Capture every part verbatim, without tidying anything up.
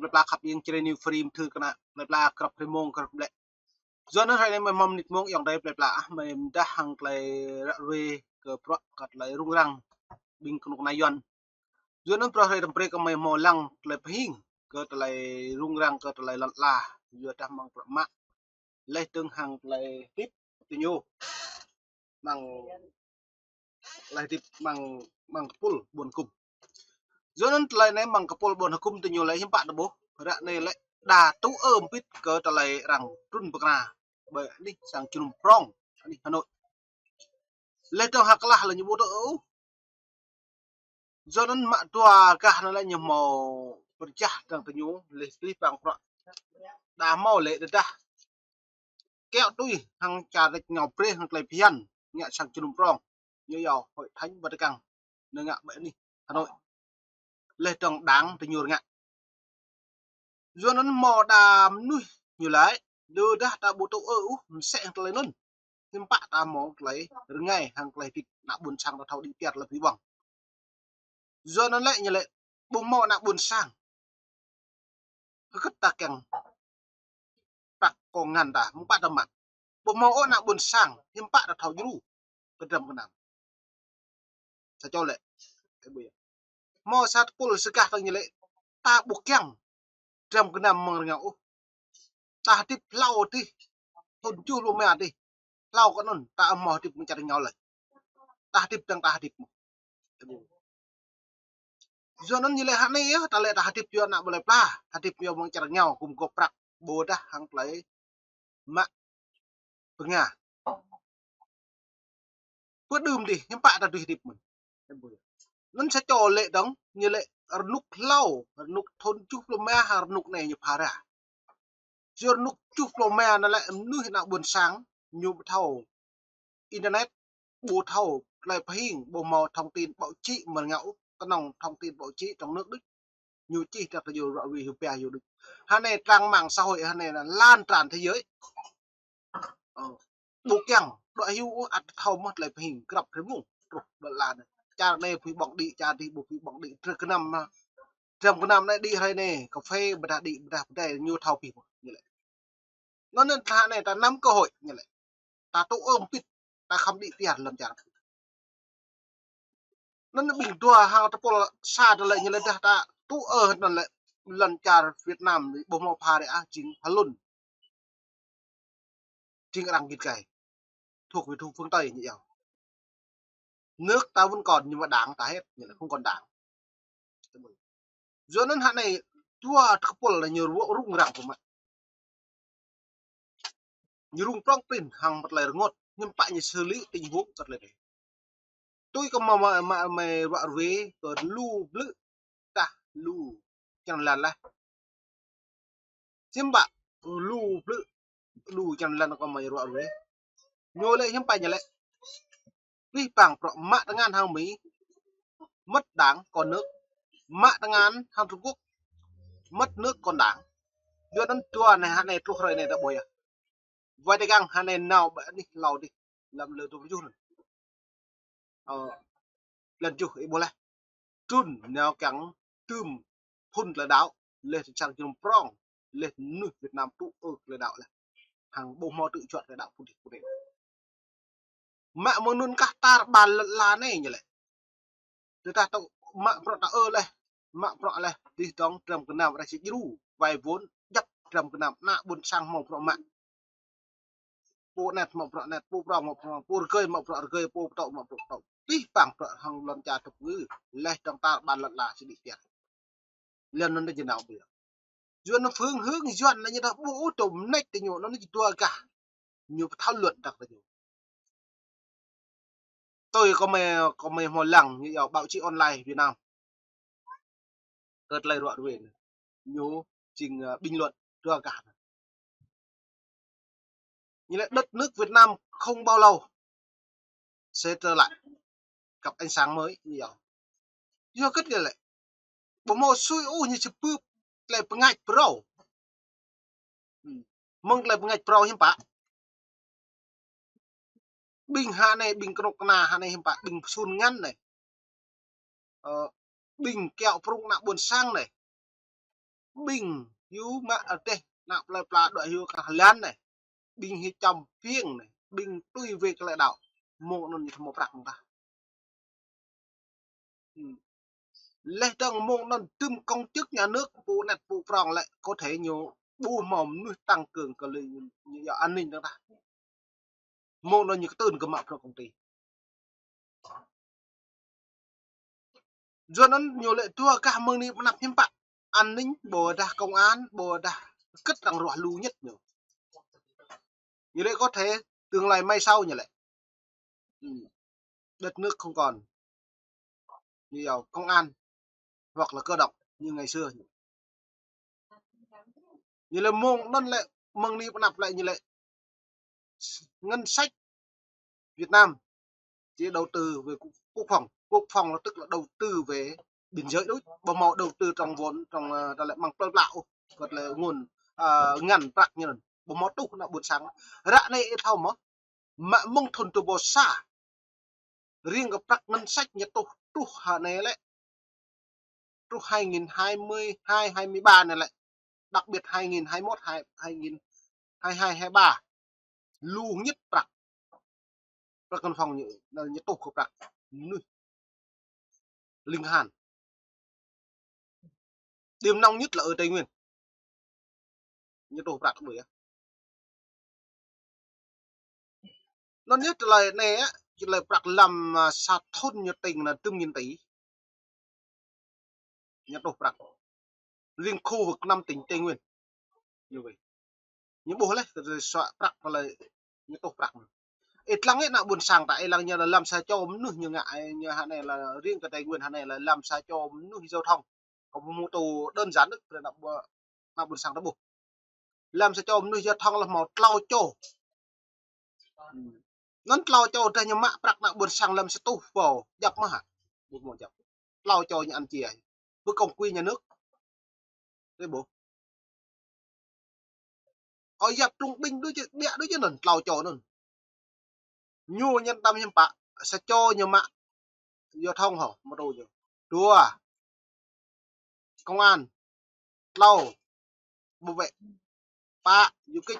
Plơi pla khăp ing čre New Free thư kơ ană plơi pla krăp hrơi mông krăp lĕ. Yua anŭn hrơi anai mơi hmâo mơnit mông ayŏng adơi plơi pla ah, mơi mơdah hăng tơlơi ră ruai kơ bruă kơ tơlơi rŭng răng ƀing kơnuk kơna Yuan. Yua anŭn bruă hrơi tơm brơi kơ mơi hmâo lăng tơlơi pơhing kơ tơlơi rŭng răng kơ tơlơi lŏn ala. Yua dah mơ̆ng bruă mă laih dơ̆ng hăng tơlơi hơdip tơ ñu mơ̆ng tơlơi hơdip mơ̆ng, mơ̆ng kơpul ƀôn hơkŭm. Yua anŭn tơlơi anai mơ̆ng kơpul ƀôn hơkŭm tơ ñu lĕ hiư̆m pă tơƀuh. Ră anai lĕ đa tŭ ơ hơbĭt kơ tơlơi arăng trŭn pơkra ƀơi anih sang jơnum prong anih Hà Nội. Laih dơ̆ng hơklah lĕ ñu ƀu tŭ ơ ôh. Yua anŭn mă dua gah anŭn lĕ ñu hmâo pơrơjah dơ̆ng tơ ñu laih pơlih pang prăk. Đa hmâo lĕ tơdah kiaŏ tui hăng čar rĕč ngao brơi hăng tơlơi phiăn ngă sang jơnum prong. Ñu yua Hội Thánh Vatican. Ñu ngă ƀơi anih Hà Nội. Laih dơ̆ng đảng tơ ñu ngă. Yua anŭn hmâo đa mơnuih ñu laĭ, tơdah ta ƀu tŭ ơ ôh, mơsĕ hăng tơlơi anŭn. Hiư̆m pă ta hmâo tơlơi rơngai hăng tơlơi hơdip ană ƀôn sang ta thâo đĭ piar lĕ pơhiăp ƀơ̆ng. Yua anŭn lĕ ñu lĕ ƀu hmâo ană ƀôn sang. Hơget ta kiăng prăk kông ngăn ta, mơ̆ng pă ta mă. Ƀu hmâo ôh ană ƀôn sang, hiư̆m pă ta thâo djru kơ dram gơnam. Sa čô lĕ. Hmâo sa tơpul sa gah tơ̆ng ñu lĕ, ta ƀu kiăng dram gơnam mơ̆ng rơngiao ôh. Ta hơdip hlâo adih, thŭn tơjuh pluh rơma adih. Hlâo kơ anŭn, ta ƀu hmâo hơdip mơ̆ng čar rơngiao lĕ. Ta hơdip dơ̆ng ta hơdip mơ̆n. Yua anŭn ñu lĕ hă anai yơh, ta lĕ ta hơdip yua ană plơi pla, hơdip yua mơ̆ng čar rơngiao, gum gŏp prăk, ƀôdah hăng tơlơi mă pơnga. Pơđưm dih, hiư̆m pă ta dưi hơdip mơ̆n. Anŭn sa čô lĕ dơ̆ng, ñu lĕ rơnŭk hlâo, rơnŭk thŭn tơjuh pluh rơma, rơnŭk anai ñu phara. Yua rơnŭk tơjuh pluh rơma anŭn lĕ mơnuih ană ƀôn sang, ñu ƀu thâo internet, ƀu thâo tơlơi pơhing, ƀu hmâo thông tin báo chí mơ̆ng rơngiao ôh, kơnơ̆ng thông tin báo chí trong nước đôč. Ñu čih ta kơ yua ră ruai hyu pia yua đôč. Hă anai trang mạng xã hội hă anai lan tràn thế giới. Ơ. Ƀu kiăng, đuaĭ hyu ôh ăt thâo mơ̆ tơlơi pơhing krăp hrơi mông. Truh ƀơi lŏn anai. Čar anai pui ƀơ̆ng đĭ, čar adih ƀu pui ƀơ̆ng đĭ. Dram gơnam anai. Dram gơnam anai đĭ hrơi anai, cà phê ƀôdah đĭ, ƀôdah pơdai ñu thâo pih mơ̆n. Ñu lĕ. Anŭn anai ta anai ta năm cơ hội ñu lĕ. Ta tŭ ơ hơbĭt, ta khŏm đĭ piar lăm čar. Anŭn ƀing dua hăng tơpul sa tơlơi ñu lĕ dah ta tŭ ơ anŭn lĕ lăm čar Việt Nam ƀu hmâo pha rĕ ah jing hlŭn. Jing arăng git gai. Thuộc về thuộc phương Tây ñu yơh. Nước ta vẫn còn nhưng mà đảng ta hết, nghĩa là không còn đảng. Yua anŭn hă anai dua tơpul lĕ ñu rŭng răng pơmă. Ñu rŭng prong prin hăng mă tơlơi rơngot, hiư̆m pă ñu xử lý tình huống kơ tơlơi anai. Tui kơ mă, mă, mă, mơi ră ruai kơ lu blư̆, dah lu črăn lan lah. Hiư̆m pă lu blư̆, lu črăn lan kơ mơi ră ruai. Ñu lĕ hiư̆m pă ñu lĕ. Pih pang prăk mă tơngan hăng Mi, mất đảng còn nước, mă tơngan hăng Trung Quốc, mất nước còn đảng. Yua anŭn dua anai hă anai truh hrơi anai ta ƀuh yơh. Vatican hă anai nao ƀơi anih hlâo adih, lăm lơ dua pluh tơjuh anŭn. Ơ, lăn tơjuh ih ƀuh laih. Trŭn nao kiăng tơm phŭn tơlơi đaŏ, laih sang jơnum prong, laih mơnuih Việt Nam tŭ ơ tơlơi đaŏ laih. Hăng ƀu hmâo tŭ juăt tơlơi đaŏ pơdih pơdih. Mă mơ̆ng anŭn kah tar ƀar lŏn ala anai ñu lĕ. Tơdah ta mă prăk ta ơ laih, mă prăk laih, dih dơ̆ng dram gơnam arăng či djru, vay vốn, djăp dram gơnam, ană ƀôn sang hmâo prăk mă. Pô anet mă prăk anet, pô prong mă prong, pô rơgơi mă prăk rơgơi, pô pơtŏ mă prăk pơtŏ. Pih pang prăk hăng lŏn čar tŭk ngư, laih dơ̆ng tar ƀar lŏn ala či đĭ piar. Lŏn anŭn ñu nao ƀiă. Yua anŭn phương hướng Yuan anŭn ñu dah ƀu ôh tŭ mơneč tơ ñu, anŭn ñu dua gah. Ñu pơthâo luận đăk tơ ñu. Tui kơ mơi, kơ mơi hmâo lăng ñu yua báo chí online Việt Nam. Kơ tơlơi ră ruai anai. Ñu jing, ơ, bình luận dua gah. Ñu lĕ đất nước Việt Nam không bao lâu sẽ trở lại gặp ánh sáng mới, ñu yua. Yua hơget ñu lĕ. Ƀu hmâo sui ôh ñu či bưp tơlơi pơngač phrâo. Mơ̆ng tơlơi pơngač phrâo hiư̆m pă. Ƀing hă anai, ƀing kơnuk kơna hă anai hiư̆m pă, ƀing pơsun ngăn anai. Ơ, ƀing kiaŏ prŭng ană ƀôn sang anai. ƀing hyu mă adih, ană plơi pla đuaĭ hyu kah lan anai. Ƀing hyu čăm phiêng anai, ƀing tui wĕ kơ lĕ đao. Mơ̆ng anŭn ñu thâo mă prăk mơ̆ng tah. Hm. Leh dơ̆ng mơ̆ng anŭn tơm công chức nhà nước pô anet pô prong lĕ có thể ñu ƀu hmâo mơnuih tăng cường kơ lĕ ñu, ñu yua an ninh dơ̆ng tah. Mơ̆ng anŭn ñu kơtưn kơ mă prong công ty. Yua anŭn ñu lĕ dua gah mơ̆ng anai pơnăp hiư̆m pă. An ninh ƀôdah công an, ƀôdah kơ̆t arăng ruah lu ñĕt ñu. Ñu lĕ có thể tương lai mai sau ñu lĕ. Hm. Đất nước không còn nhiều công an hoặc là cơ động như ngày xưa. Ñu lĕ mơ̆ng anŭn lĕ mơ̆ng anai pơnăp lĕ ñu lĕ ngân sách Việt Nam chỉ đầu tư về quốc, quốc phòng. Quốc phòng là tức là đầu tư về biên giới đôč. Ƀu hmâo đầu tư trong vốn, trong, ờ, ta lĕ mơ̆ng plơi pla ôh. Kơ̆t lĕ nguồn, ờ, ngăn prăk ñu anŭn. Ƀu hmâo truh ană ƀôn sang. Ră anai ih thâo mơ̆, mă mơ̆ng thŭn dua ƀôh sa. Riêng kơ prăk ngân sách ñu truh, truh hă anai lĕ. Truh hai nghìn hai mươi hai, hai mươi ba anai lĕ. Đặc biệt hai nghìn hai mươi mốt, hai, hai nghìn hai mươi hai, hai mươi ba. Lu ñĕt prăk. Prăk ngân phòng ñu, ñu truh kơ prăk mơnuih ling han. Điểm nóng nhất là ở Tây Nguyên. Ñu truh prăk ƀơi yơh. Anŭn yơh tơlơi anai á, tơlơi prăk lăm, à, sa thŭn ñu tĭng anŭn tơm nghìn tỷ. Ñu truh prăk. Riêng khu vực năm tỉnh Tây Nguyên. Ñu wĕ. Ñu ƀuh leh, kơ tơlơi suă prăk tơlơi ñu truh prăk. Ih lăng ih ană ƀôn sang ta, ih lăng ñu lăm sa čô mơnuih ñu ngă, ih ñu hă anai lĕ riêng kơ Tây Nguyên hă anai lĕ lăm sa čô mơnuih giao thông. Kơ mô tô đơn giản ôh, ană ƀôn, ană ƀôn sang ta ƀuh. Lăm sa čô mơnuih giao thông lĕ hmâo klâo čô. Hm. Anŭn klâo čô dah ñu mă prăk ană ƀôn sang lăm sa tuh pô, djăp mơ̆ hă? Ƀu hmâo djăp. Klâo čô ñu ăn chia. Với công quỹ nhà nước. Thế ƀuh. Ơ yap trung bình đôč, ƀiă đôč anŭn, klâo čô anŭn. Ñu ñăn tăm hiư̆m pă, sa čô ñu mă giao thông hŏ, mô tô ñu. Dua, công an. Klâo, bảo vệ. Pă, du kích.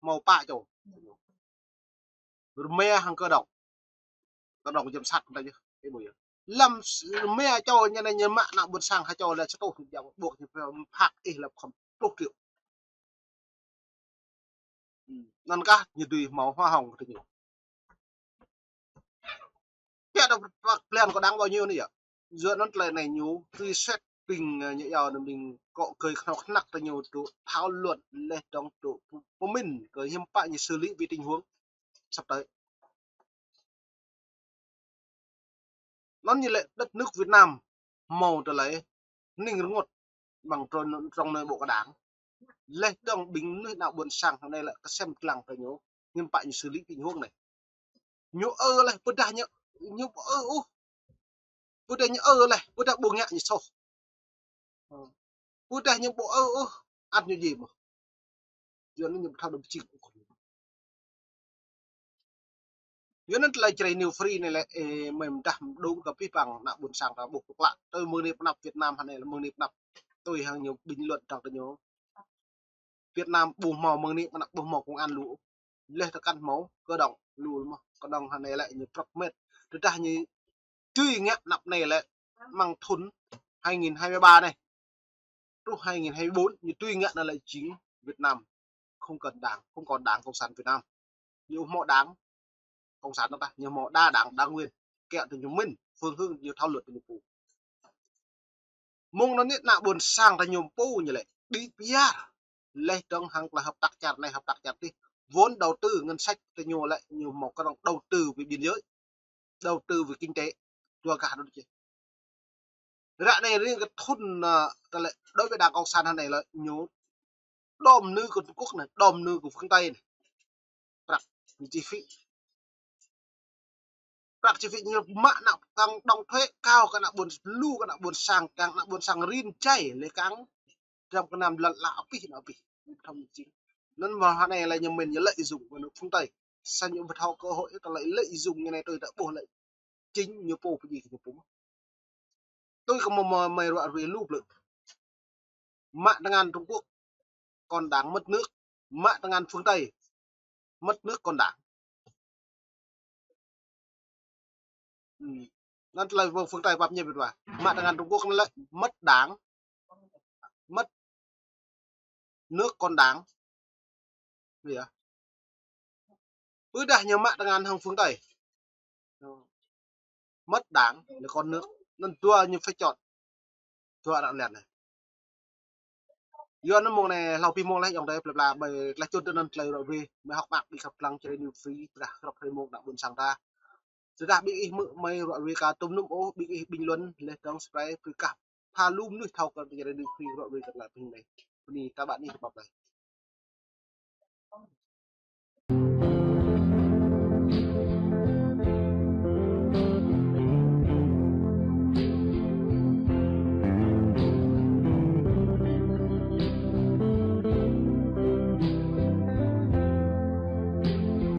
Hmâo pă čô. Rơma hăng cơ động. Cơ động giám sát ta yơh. Ih ƀuh yơh. Lăm s-, rơma čô ñu anai ñu mă ană ƀôn sang ha čô lĕ sa tuh ñu djăp ƀuh ñu phạt ih lăm khŏm pluh triệu. Hm. Anŭn kah ñu dưi hmâo hoa hồng kơ ñu. Pia đa pă-, plan kơ đảng bao nhiêu anai yơh. Yua anŭn tơlơi anai ñu truy xét ƀing, ơ, ñu yua anŭn ƀing kŏ kơi khnâo khnăk ta ñu truh thảo luận leh dơ̆ng truh pơmĭn kơ hiư̆m pă ñu xử lý về tình huống sắp tới. Anŭn ñu lĕ đất nước Việt Nam hmâo tơlơi ning rơngot ƀăng trong, trong nội bộ kơ đảng. Leh dơ̆ng ƀing mơnuih ană ƀôn sang hă anai lĕ kơsem lăng ta ñu, hiư̆m pă ñu xử lý tình huống anai. Ñu ơ leh, pơdah ñu, ñu ơ ôh. Pơdah ñu ơ leh, pơdah ƀu ngă ñu soh. Pơdah ñu ƀu ơ ôh, ăt ñu djai mơ̆. Yua anŭn ñu ƀu thâo đơ̆m pơjing ôh. Yua anŭn tơlơi Jrai New Free anai lĕ, ơ, mơi mơdah mơđung kơ pih păng ană ƀôn sang ta ƀuh pơklă. Tui mơ̆ng anai pơnăp Việt Nam hă anai lĕ mơ̆ng anai pơnăp. Tui hăng ñu bình luận dơ̆ng ta ñu. Việt Nam ƀu hmâo mơ̆ng anai pơnăp ƀu hmâo công an lu. Leh tơkăn hmâo, cơ động lu mơ̆. Cơ động hă anai lĕ ñu prăk met. Tơdah ñu dưi ngă anăp anai lĕ mơ̆ng thŭn hai nghìn hai mươi ba anai. Truh hai nghìn hai mươi bốn, ñu dưi ngă anai lĕ jing Việt Nam không cần đảng, không còn đảng cộng sản Việt Nam. Ñu hmâo đảng cộng sản ta, ñu hmâo đa đảng, đảng nguyên. Kiăng ta ñu mĭn, phương hướng ñu thảo luận ta ñu pô. Mơ̆ng anŭn anai ană ƀôn sang ta ñu pô ñu lĕ đĭ pia. Leh dơ̆ng hăng tơlơi hợp tác čar anai, hợp tác čar adih. Vốn đầu tư ngân sách ta ñu lĕ ñu hmâo kơ arăng đầu tư về biên giới, đầu tư về kinh tế, dua gah đôč. Ră anai riêng kơ thŭn, ơ, tơlơi đối với đảng cộng sản hă anai lĕ ñu đom nư kơ Trung Quốc anai, đom nư kơ phương Tây anai. Prăk ñu chi phí. Prăk chi phí ñu mă ană tăng đóng thuế cao kơ ană ƀôn, lu kơ ană ƀôn sang, kiăng ană ƀôn sang rin jai lĕ kiăng dram kơ năm lăn lă apih ană apih. Ñu thâo mĭn jing. Anŭn mơ̆ hă anai lĕ ñu mĭn ñu lợi dụng kơ nước phương Tây. Sa ñu ƀu thâo cơ hội tơlơi lợi dụng ñu anai tui ta ƀuh lĕ. Chính ñu pô pơjing ñu pô. Tui kơ mơ̆ mơ̆ mơi ruă rui lu blư̆. Mă tơngan Trung Quốc, còn Đảng mất nước. Mă tơngan phương Tây, mất nước còn Đảng. Ừm. Anŭn tơlơi pơ-, phương Tây pap ñe ƀiă wa. Mă tơngan Trung Quốc anŭn lĕ mất Đảng, mất nước còn Đảng. Ƀiă. Ƀôdah ñu mă tơngan hăng phương Tây. Mất Đảng, lĕ còn nước. Anŭn dua ñu phải chọn. Dua arăng lĕ anai. Yua anŭn mông anai hlâo pih mông laih ayŏng adơi plơi pla, ƀơi tơlơi čŭn tơ anŭn tơlơi ruă rui, mơi hơ̆k mơak ƀing khăp lăng Jrai News Free, tơdah krăp hrơi mông đăng ƀôn sang ta. Tơdah ƀing ih hmư̆ mơi ruă rui ka tŭm nŭm ôh, ƀing ih bình luận laih dong subscribe, brơi kah pha lu mơnuih thâo kơ Jrai News Free ruă rui kơ tơlơi pơhiăp anai. Bơni ta ƀă anih tơpă laih.